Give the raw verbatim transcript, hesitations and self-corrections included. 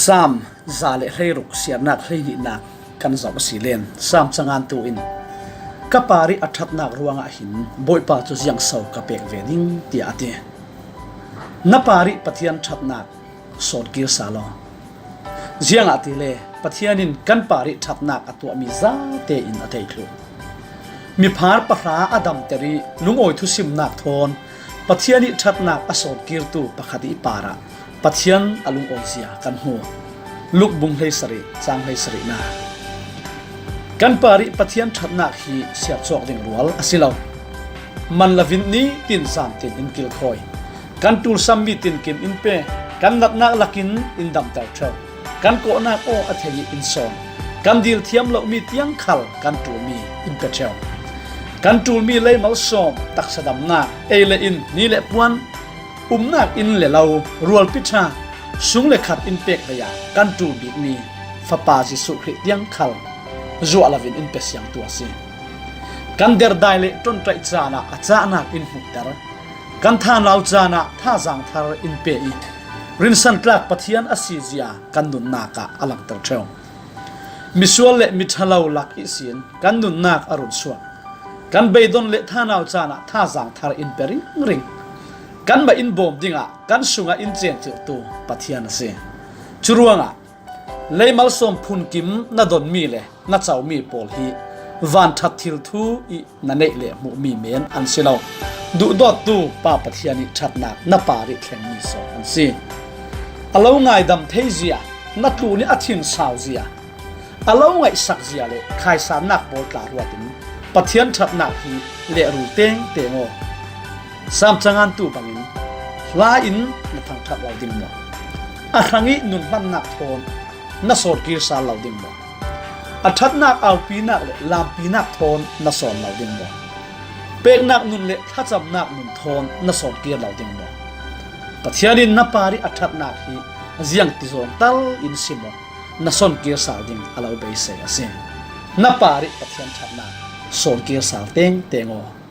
Sam za le hleiruk, siarnak hleihnihnak kan zoh a si len, Sam cangantu in, "Ka parih a ṭhatnak ruangah hin Bawipa cu ziangso ka pek ve ding," tiah a ti. Na parih Pathian ṭhatnak sawnkir sal law. Ziangahtile Pathian in kan parih ṭhatnak a tuahmi zate in a thei thluh. Miphar pahra a damter ih lungawi thusimnak thawn Pathian ih ṭhatnak a sawnkirtu pakhat ih parah Pathian a lungawizia kan hmu. Luk bung hleisarih, cang hleisarihnak. Kan parih Pathian ṭhatnak hi siar cawk ding rual a si lo. Man lovin nitin zamtin in kilkhawi. Kan ṭulsammi tinkim in pe. Kan natnak lakin in damter ṭheu. Kan kawhnak aw a thei ih in sawn. Kan dil thiam lomi tiang khal kan ṭulmi in pe ṭheu. Kan ṭulmi lei malsawm, taksa damnak, ei le in, ni le puan, umnak inn le lo, rualpi ṭha, sung le khat in pek lei ah kan ṭul bikmi Fapa Jesuh Khrih tiang khal zuah lovin in pe siangtu a si. Kan derdai le ṭonṭaih caan ah a cahnak in hmuhter. Kan thanau caan ah thazaang thar in pe ih rinsantlak Pathian a sizia kan nunnak ah a langter ṭheu. Misual le miṭhalo lak ihsin kan nunnak a run suak. Kan beidon le thanau caan ah thazaang thar in pe ringring. Kanmah in bawm dingah kan sungah in cencilhtu Pathian a si. Curuangah lei malsawm phunkim na donmi le na comi pawl hi vanṭhat thil thu ih na neih le hmuhmi men an si lo. Duhdawttu Pa Pathian ih ṭhatnak na parih thlengmi sawn an si. A lo ngaidam theizia, na tlun ih a thin sauzia, a lo ngaihsakzia le khaisannak pawl tla ruatin Pathian ṭhatnak hi lehrul tengteng aw. Sam cangantu bangin hla in na thangṭhat lo ding maw? A hrangih nunhlannak thawn na sawnkir sal lo ding maw? A ṭhatnak aupinak le lampinak thawn na sawn lo ding maw? Peknak nun le thlacamnak nun thawn na sawnkir lo ding maw? Pathian in na parih a ṭhatnak hi ziangti zawng tal in si maw na sawnkir sal ding a lo beisei a si. Na parih Pathian ṭhatnak sawnkir sal tengteng aw.